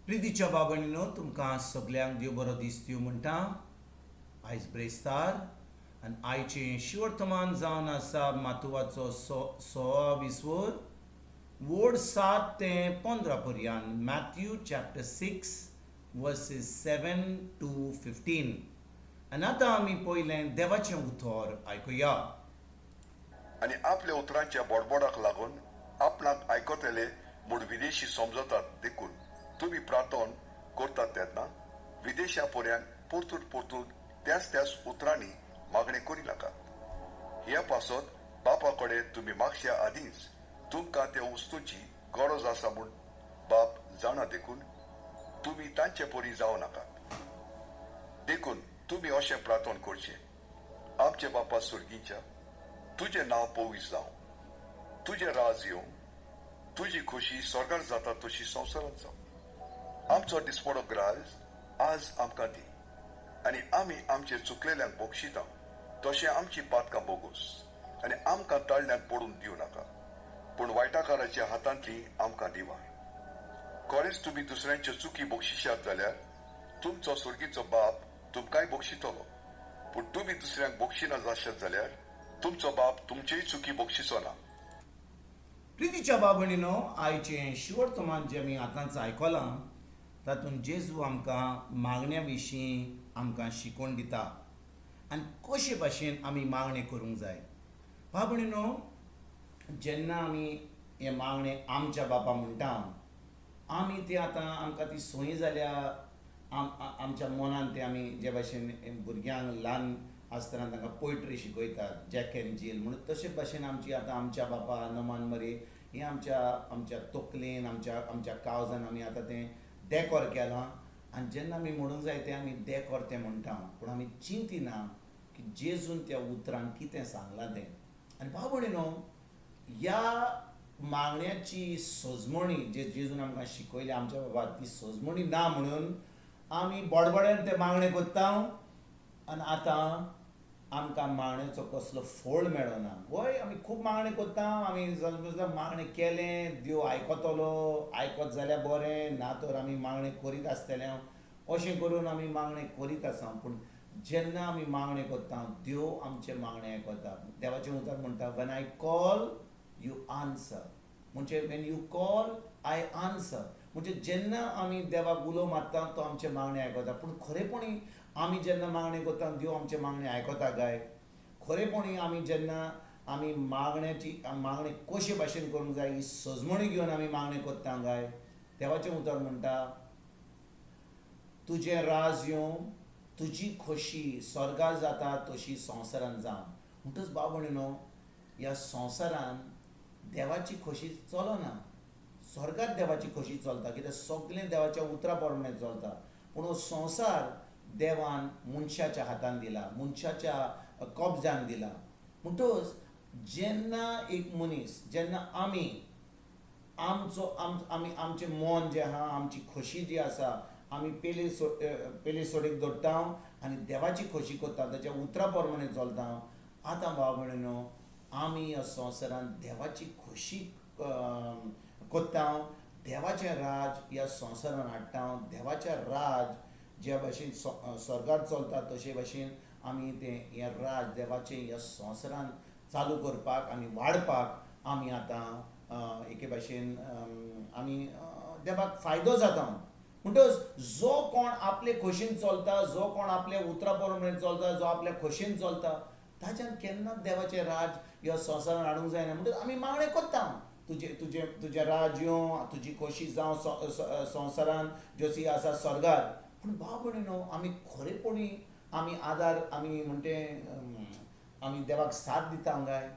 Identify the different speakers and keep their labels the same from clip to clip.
Speaker 1: प्रितीच्या बाबणीनो, तुमकां सगल्यांक देव बरो दीस दिवं म्हणटा. आयज ब्रेस्तार आनी आयचें शिवर्तमान जावन आसा मातुवाचो 16 विस्वर वोड 7 ते 15 पर्यंत, Matthew chapter 6 verses 7 to 15. आनी आतां आमी पयलें देवाचें उतर आयकुया.
Speaker 2: आनी आपल्या उतरांच्या बोडबोडाक लागून आपणाक आयकतले म्हूण विदेशी समजतात. देखून तुमी प्रार्थन करतात तेन्ना विदेशा पर्यान परतून परतून त्याच त्याच उतरांनी मागणें करी नाकात. ह्या पासत बापा कडेन तुमी मागच्या आदींच तुमकां त्या वस्तूची गरज आसा म्हूण बाप जाणा. देखून तुमी तांचे परी जावं नाकात. देखून तुमी अशें प्रार्थन करचें: आमचे बापा सुर्गींच्या, तुजें नांव पवित्र जावं, तुजें राज येवं, तुजी खोशी स्वर्गार जाता तशी संवसारांत जावं. आमचो दिसपडो ग्रास आज आमकां दी आनी आमी आमचे चुकलेल्यांक बक्षिता तशें आमची पातकां बोगोस आनी आमकां ताळ्यांत पडून दिवं नाका, पूण वायटाकाराच्या हातांतली आमकां दिवार. खरेंच तुमी दुसऱ्यांच्यो चुकी बक्षिशात जाल्यार तुमचो सुर्गीचो बाप तुमकांय बक्षितलो. पूण तुमी दुसऱ्यांक बक्षिना जाशात जाल्यार तुमचो बाप तुमचेय चुकी बक्षिचो ना.
Speaker 1: प्रितीच्या बाबणीनो, आयचें शिवर्तमान जें आमी आतांच आयकलां तातूंत जेजू आमकां मागण्या विशीं आमकां शिकोवन दिता आनी कशे भाशेन आमी मागणें करूंक जाय. बाबणीनो, जेन्ना आमी हें मागणें आमच्या बापा म्हणटा, आमी ती आतां आमकां ती संवय जाल्या. आमच्या मनान तें आमी जे भाशेन भुरग्यांक ल्हान आसतना तांकां पोयट्री शिकयतात, जॅक एन जील म्हणून, तशे भाशेन आमची आतां आमच्या बापा, नमान मरे हें आमच्या आमच्या तकलेन, आमच्या आमच्या काळजान आमी आतां तें डेकोर केलां आनी जेन्ना आमी म्हणूंक जाय तें आमी डेकोर तें म्हणटा. पूण आमी चिंतिना की जेजून त्या उतरान कितें सांगलां तें. आनी भाव भयणीनो, ह्या मागण्याची सजमणी जे जेजून आमकां शिकयली आमच्या बाबा, ती सजमणी ना म्हणून आमी बोडबड्यान तें मागणें करता आनी आतां आमकां मागण्याचो कसलो फळ मेळना. वय, आमी खूब मागणें करता. आमी मागणें केलें, देव आयकतलो, आयकत जाल्यार बरें, ना तर आमी मागणें करीत आसतले, अशें करून आमी मागणें करीत आसा. पूण जेन्ना आमी मागणें करता, देव आमचें मागणें आयकता. देवाचें उतर म्हणटा, "When I call, you answer." म्हणजे "When you call, I answer." म्हणजे जेन्ना आमी देवाक उलो मारता, तो आमचें मागणें आयकता. पूण खरेपणी आमी जेन्ना मागणें करता, देव आमचें मागणें आयकता काय? खरेपणी आमी जेन्ना आमी मागण्याची मागणें कशे भाशेन करूंक जाय ही सजमणी घेवन आमी मागणें करता काय? देवाचें उतर म्हणटा, तुजें राज येवं, तुजी खोशी स्वर्गार जाता तशी संवसारान जावं. म्हणटच भाव भयणीनो, ह्या संवसारान देवाची खोशी चलना. स्वर्गात देवाची खोशी चलता, कित्याक सगळें देवाच्या उतरा प्रमाणे चलता. पूण हो संवसार देवान मनशाच्या हातान दिला, मनशाच्या कब्जान दिला. म्हणटच जेन्ना एक मनीस, जेन्ना आमी आमचो आमी आमचें मन जें आहा, आमची खोशी जी आसा, आमी पेले सोडीक दवरता आनी देवाची खोशी करता, ताच्या उतरा प्रमाणे चलता. आतां भाव भयणीनो, आमी ह्या संवसारांत देवाची खोशी करता, देवाचें राज ह्या संवसारांत हाडटा. देवाचें राज ज्या भाशेन स्वर्गार चलता, तशे भाशेन आमी तें हें राज देवाचें ह्या संवसारांत चालू करपाक आनी वाडपाक आमी आतां एके भाशेन आमी देवाक फायदो जाता. म्हणटच जो कोण आपले खोशेन चलता, जो कोण आपल्या उतरा प्रमाणे चलता, जो आपल्या खोशेन चलता, ताच्यान केन्नाच देवाचें राज ह्या संवसारान हाडूंक जायना. म्हणटच आमी मागणें करता, तुजें तुजें तुजें राज येवं, तुजी खोशी जावं संवसारान जशी आसा स्वर्गार. पूण भाव भयणीनो, आमी खरेपणी आमी आदार आमी म्हणटे आमी देवाक साथ दिता काय?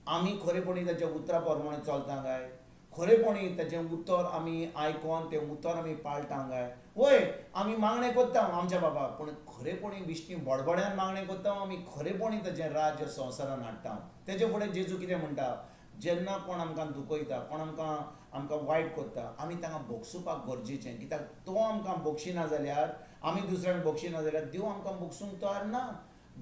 Speaker 1: आमी खरेपणी ताच्या उतरा प्रमाणे चलता काय? खरेपणी ताचें उतर आमी आयकोन तें उतर आमी पाळटा काय? वय, आमी मागणें करता आमच्या बाबाक, पूण खरेपणी बेश्टी बडबड्यान मागणें करता, आमी खरेपणी ताचें राज्य संवसारान हाडटा? तेजे फुडें जेजू कितें म्हणटा? जेन्ना कोण आमकां दुखयता, कोण आमकां आमकां वायट करता, आमी तांकां भोगसुपाक गरजेचें, कित्याक तो आमकां बक्षिना जाल्यार, आमी दुसऱ्यांक बक्षिना जाल्यार देव आमकां बक्षूंक तयार ना.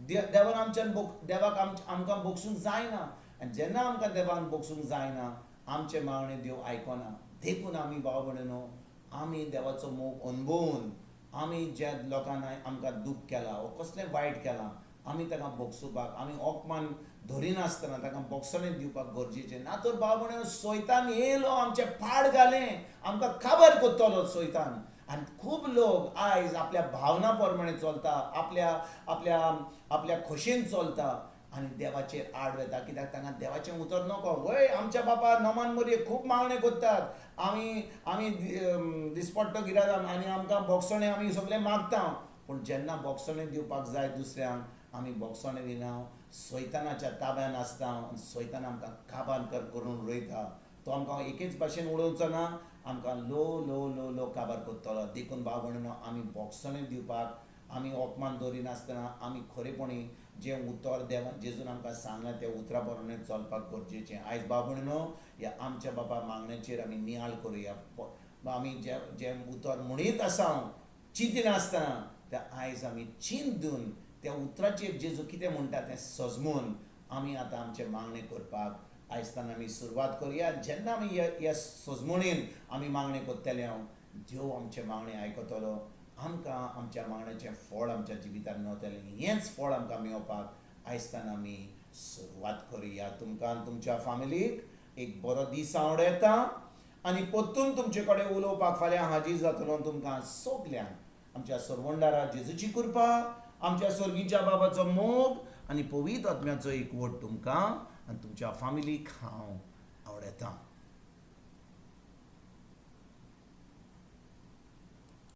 Speaker 1: देवान आमच्यान देवाक आमकां बक्षूंक जायना. आनी जेन्ना आमकां देवान बक्षूंक जायना, आमचें मागणें देव आयकना. देखून आमी भाव भयणीनो आमी देवाचो मोग अणभवून आमी ज्या लोकांक आमकां दूख केलां वो कसलें वायट केलां आमी ताका भोगसुपाक, आमी अपमान धरिनासतना ताका भोगसणें दिवपाक गरजेचें. ना तर भाव भयणीनो, सैतान येयलो आमचें पाड घालें, आमकां काबार करतलो सैतान. आनी खूब लोक आयज आपल्या भावना प्रमाणे चलता, आपल्या आपल्या आपल्या खोशेन चलता आनी देवाचेर आड वेता, कित्याक तांकां देवाचें उतर नको. वय आमच्या बापा नोमान मोरये खूब मागणें करतात, आमी आमी दिसपट्टो गिरायता आनी आमकां भोगसणें आमी सगळें मागता. पूण जेन्ना भोगसणें दिवपाक जाय दुसऱ्यांक आमी भोगसणें दिना, सैतानाच्या ताब्यान आसता आनी सैतान आमकां काबार करून उडयता. तो आमकां एकेच भाशेन उडोवचो ना, आमकां ल्हव ल्हव ल्हव ल्हव काबार करतलो. देखून भाव भयणीनो, आमी भोगसणें दिवपाक आमी अपमान दवरिनासतना आमी खरेपणी जें उतर देवान जेजून आमकां सांगलां त्या उतरा प्रमाणे चलपाक गरजेचें. आयज भाव भयणीनो, ह्या आमच्या बापा मागण्याचेर आमी नियाळ करुया. आमी जें जें उतर म्हणीत आसा चिंतिनासतना तें आयज आमी चिंतून त्या उतराचेर जेजू कितें म्हणटा तें सजमून आमी आतां आमचें मागणें करपाक आयजताना आमी सुरवात करुया. जेन्ना आमी ह्या सजमणीन आमी मागणें करतले, हांव देव आमचें मागणें आयकतलो, आमकां आमच्या मागण्याचें फळ आमच्या जिवितांत मेवतलें. हेंच फळ आमकां मेवपाक आयजताना आमी सुरवात करुया. तुमकां तुमच्या फामिलीक एक बरो दीस आवडयता आनी परतून तुमचे कडेन उलोवपाक फाल्यां हाजीर जातलो. तुमकां सगल्यांक आमच्या सरवंडारा जेजूची कृपा, आमच्या स्वर्गीच्या बाबाचो मोग आनी पवित्र आत्म्याचो एकवट तुमकां आनी तुमच्या फामिलीक हांव आवडयता.